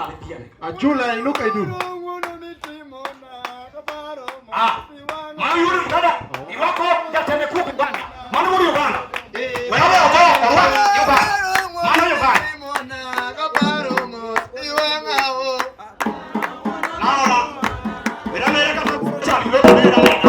malo piane. Achula inuka juu. Ah, mano yudo Uganda, irwako jatende kuok Uganda. Mano wuod Uganda. Wewe ogo orwak Uganda. Mano Uganda. Naona. Wera kata chali wera wera.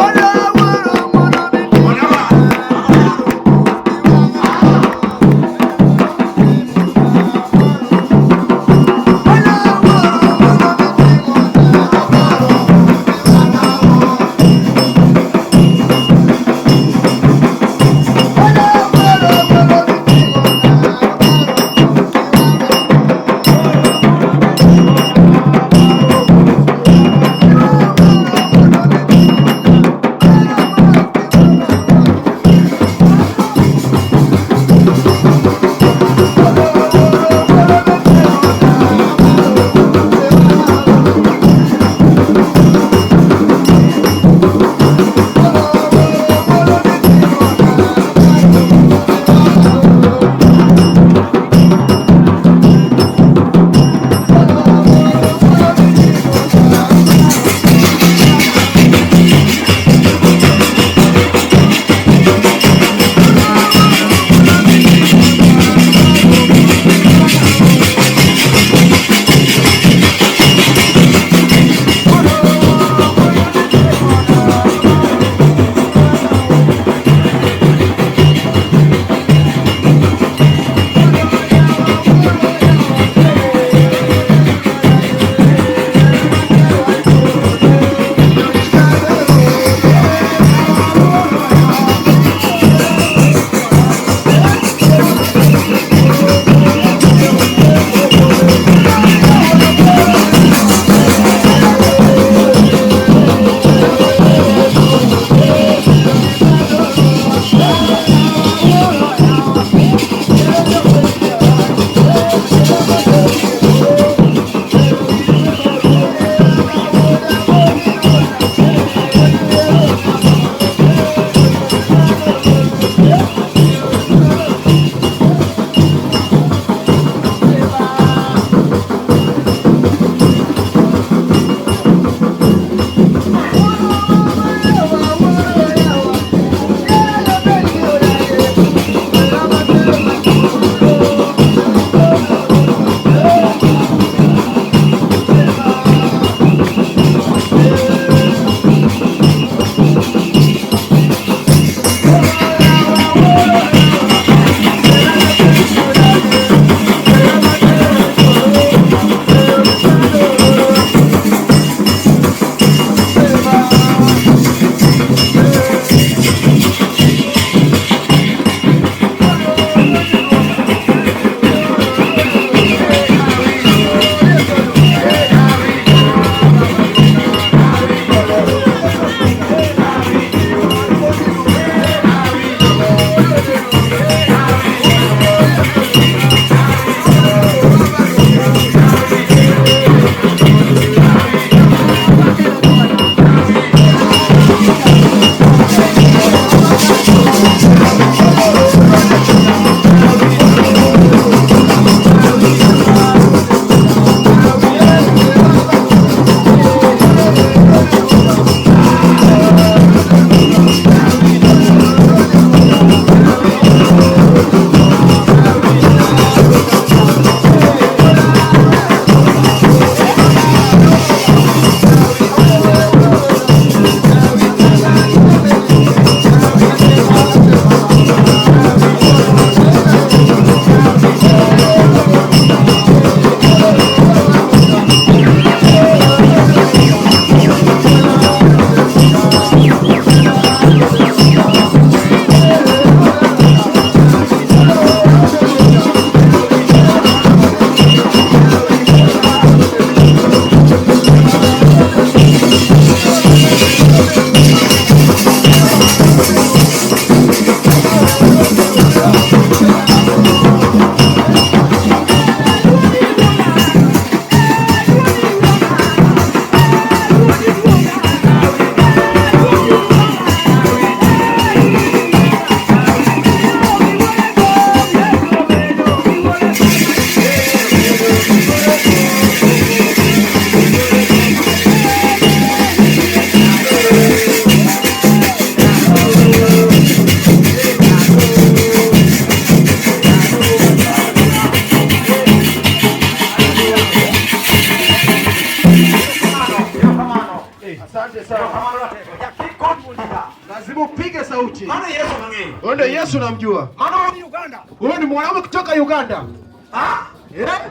Yesu namjua. Mano Uganda. Huyu ni mwanaume kutoka Uganda. Ah? Yeah.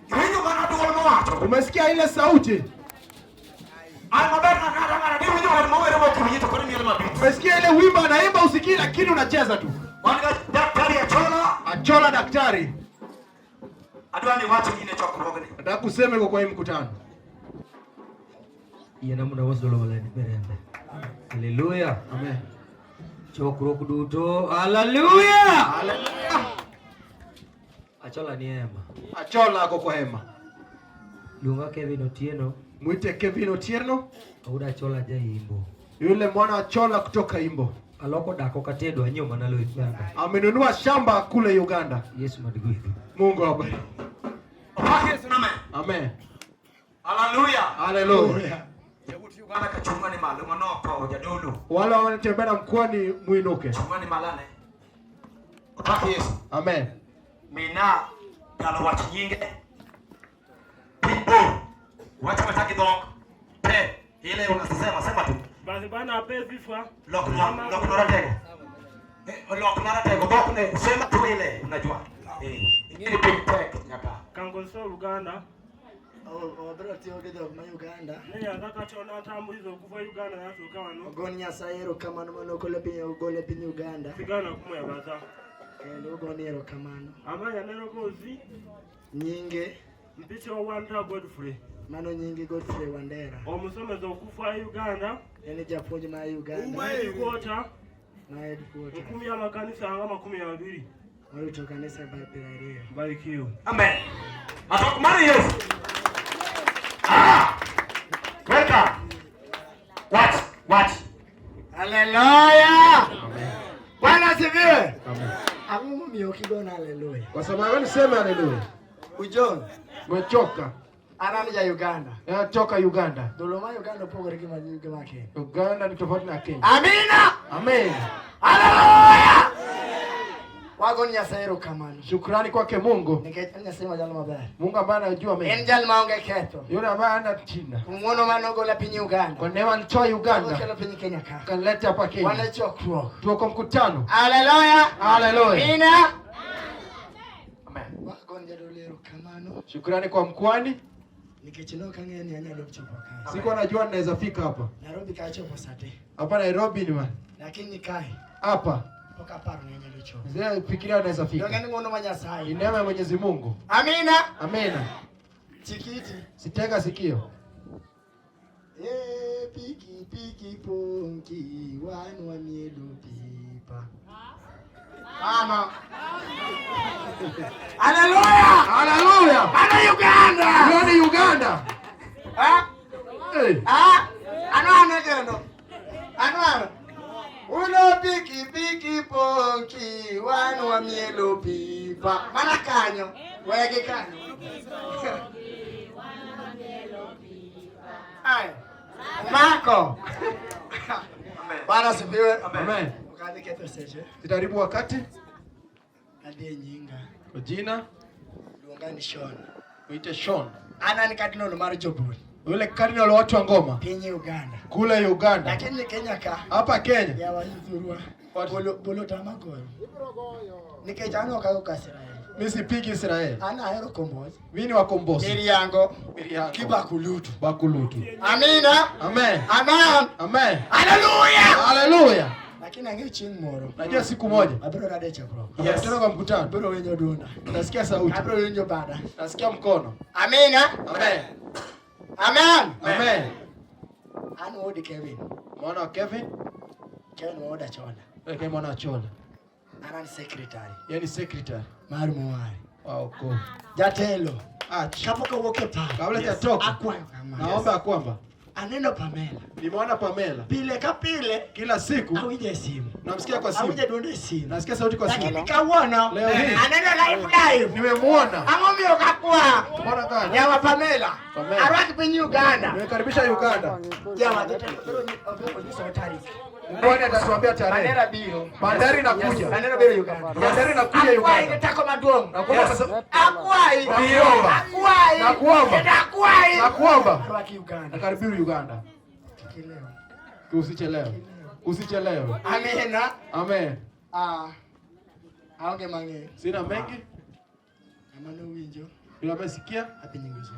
Iwinjo mana duol mowacho. Umesikia ile sauti? An maber na ng'ata ng'ata iwinjo wer mowero mokiwinji to koro imielo mabit. Umesikia ile wimbo anaimba usikii lakini unacheza tu. Wan ga Daktari Achola. Achola daktari. Adwa ni wach gine chokruogni. Nataka kusema iko kwa hii mkutano. Yena muna wasolo wala ni berende. Haleluya. Amen. Chokruok duto. Haleluya. Haleluya. Achola ni ema. Achola ako kwa hema. Luonga Kevin Otieno. Mwite Kevin Otieno, Auda Achola jaimbo. yule mwana Achola kutoka Imbo. Aloko dako katedo anyiewo mana lo Uganda. Amenunua shamba kule Uganda. Yesu madgwedhi. Mungu awabariki. Opak Yesu name. Amen. Haleluya. Haleluya. Yawuot Uganda ka chunga ni malo manoko jadolo. Wale wanatembea na mkwani muinuke. Chunga ni malane. Opak Yesu. Amen. Mina galo wach nyinge. Piny bor. Wach wacha gi dhok. Te ile unasema sema tu. Basi bwana ape sifa. Lokna lokna ratego. Lokna ratego dhok ne sema tu ile unajua. Ingine piny tek nyaka. Kankozesa Uganda. Obiro tiyo gi dhok ma Uganda. Nenyanza Katonda atambuliza okuva Uganda n'atuuka wano. Ogon Nyasaye erokamano mane ogolo piny ogole piny Uganda. Sigana kumwebaza. Kendo ogone erokamano. Amanya n'eddoboozi Nyinge mpita Wandera Godfrey. mano nyinge Godfrey Wandera. Omusomesa okuva Uganda. En japuonj ma Uganda. Headquarter Ma headquarter. nkumi y'amakanisa nga 20. Orito kanisa ba 20. Barikiwe. Amen. Atok mar Yesu. Ah! Welcome. Watch, watch. Haleluya! Bwana asifiwe. Ang'o momiyo ok igona haleluya? Kwa sababu niseme haleluya. Ujon, Umechoka. an an ja Uganda. Natoka Uganda. Dolo ma Uganda opogore gi ma gi ma Kenya. Uganda ni tofauti na Kenya. Amina! Amen. Haleluya! Wago Nyasaye erokamano. Shukrani kwake Mungu. Nikech en Nyasaye machalo maber. Mungu ambaye anajua En mengi. jal maonge ketho. Yule ambaye hana jina. Ng'wono mane ogolo e piny Uganda. Kwa neema alitoa Uganda. Okelo piny Kenya ka. Akaleta hapa Wan Kenya. e chokruok. Tuko mkutano. Haleluya! Haleluya. Amina! Amen. Wago jadolo erokamano. Shukrani kwa mkwani. Nikech ne ok ang'eyo ni anyalo chopo kae. Sikuwa najua ninaweza fika hapa. Nairobi ka achopo saa te. Hapa Nairobi ni wapi? Lakini kae Hapa. pok aparo ni anyalo chopo. Zile fikiria naweza Donge fika. en ng'wono ma Ni Nyasaye. neema ya Mwenyezi Mungu. Amina! Amina. Chikiti. Sitega sikio. Eh, piki piki ponki wan wamielo pipa. Mama. Haleluya! Haleluya. Ano Uganda! Hiyo ni Uganda. Ah? Hey. Ah? Ano ano kendo? Ano ano? Uno piki piki ponki wan wamielo pipa. Mana kanyo. Wegi kanyo. Ay. Mako. Bwana asifiwe. Amen. Ukadhi ketho seche. Sitaribu wakati. Adhi e nyinga. Kwa jina Luonga ni Sean. muite Sean. An an cardinal mar Jobul. Yule cardinal wa watu wa ngoma Piny Uganda. kule Uganda. Lakini Kenya ka Hapa Kenya. yawa idhurwa. Bolo bolo tama goyo. Nikech an ok ago ka Israel. Mimi sipigi Israel. An ahero kombozi. Mimi ni wakombozi. Miriango. Miriango. Kibakulutu. Bakulutu. Amina. Amen. Amen. Amen. Haleluya. Haleluya. Lakini ang'eyo chieng' moro. Najua siku moja Abiro rado e chokruok. yes. Tena kwa mkutano Abiro winjo dunda. nasikia sauti, Abiro winjo bada. nasikia mkono. Amina. Amen. Amen. Amen. An wuod Kevin. Mwana wa Kevin, Kevin wuod Achola. yeye mwana wa Chola. An an secretary Yeye ni secretary mar Muwari. wa ukoo. Jatelo. Acha. Kapok awuok e par. Kabla hajatoka, Akwayo kama. naomba ya kwamba Aneno Pamela. nimeona Pamela Pile ka pile kila siku awinjo e simu. namsikia kwa simu, Awinjo duonde e simu. nasikia sauti kwa Lakini simu. kawuono Leo hii. aneno live live. Nimemuona. Ang'o miyo ok akwa? Mbona gani? Yawa Pamela. Pamela. Arwaki piny Uganda. Nimekaribisha Uganda. Yawa jatelo biro onyisowa tarik. Mbona atatuambia tarehe? Bandera biro. Bandari inakuja. Bandera biro Uganda. Bandari inakuja Akwayi Uganda. gi teko maduong'. Nakuomba kwa sababu Akwayi. Nakuomba. Akwayi. Nakuomba. Kendo akwayi. Nakuomba. Arwaki Uganda. Nakaribia Uganda. Kik ilew. Usichelewe. Usichelewe. Amina. Amen. Ah, aonge mang'eny. Sina mengi. Ng'ama nowinjo, Yule amesikia, adhi nyingo Yesu.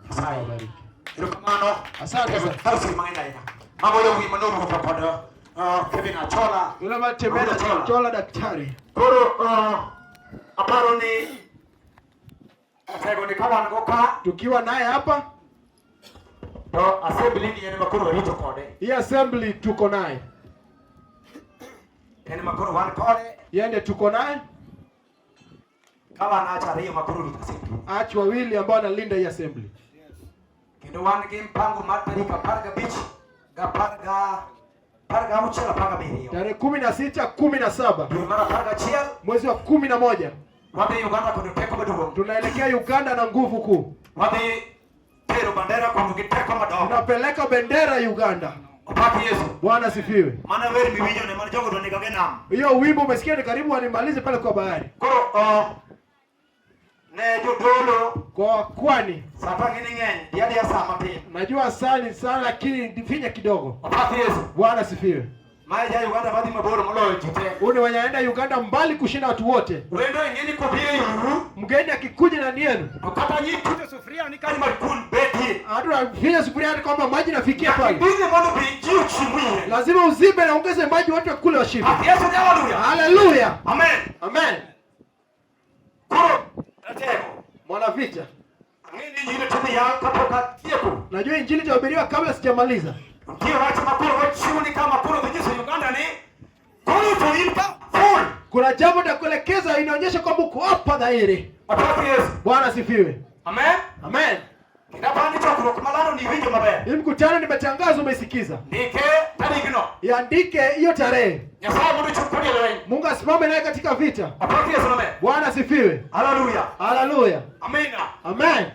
Mungu awabariki. Erokamano. Asante sana. Harusi mang'eny ahinya. Mago yawuoyi manorumo kod Kevin Achola. Yule ametembea Achola. Chola daktari. Koro aparo ni atego ni ka wan go ka Tukiwa naye hapa, to assembly ni en ema koro warito kode. hii assembly tuko naye. En ema koro wan kode Yeye ndiye tuko naye. ka wan acha ariyo ma koro rito assembly. Achi wawili ambao wanalinda hii assembly. Kendo wan gi mpango mar tarik 15 ga 16 17. Tarehe 16, 17 Dwe mar 11 mwezi wa 11 wadhi Uganda kod teko maduong'. tunaelekea Uganda na nguvu kuu. Wadhi tero bandera kuom gi teko madongo. Tunapeleka bendera Uganda. Opak Yesu. Bwana sifiwe. Mana wer miwinjo ne mana jogo to onego gi nam. Hiyo wimbo umesikia ni karibu wanimalize pale kwa bahari. Koro ne jodolo Kwa kwani sa tang'ini ng'eny di adiya sa matin. najua sali sana lakini finya kidogo. Opak Yesu. Bwana sifiwe. Mae ja Uganda madhi mabor moloyo ji te. Huyu ni wenye anaenda Uganda mbali kushinda watu wote. Wendo ing'e ni kobiro iru Mgeni akikuja ndani yenu, to kata nyi tucho sufuria ni kanyo mar kul betie. hata finya sufuria hata kwamba maji nafikia pale. Bidhi mondo bi ji ochiem iye. Lazima uzibe na ongeze maji watu wakule washibe. Pak Yesu haleluya. Haleluya. Amen. Amen. Koro ratego. Mwana vita. Ang'e ni injili tidhi yal kapok atieko. Najua injili itahubiriwa kabla sijamaliza. Nitie wach makoro wachiwo ni kama koro dhi nyiso Uganda ni koro to in ka full. Kuna jambo nitakuelekeza inaonyesha kwamba uko hapa dhahiri. Opak Yesu. Bwana sifiwe. Amen. Amen. Kendo aparo ni chokruok malando ni iwinjo maber. Hii mkutano nimetangaza umeisikiza. Ndike tarigno. Iandike hiyo tarehe. Nyasaye mondo ochung' kodi e lweny. Mungu asimame naye katika vita. Opak Yesu amen. Bwana sifiwe. Haleluya. Haleluya. Amina. Amen.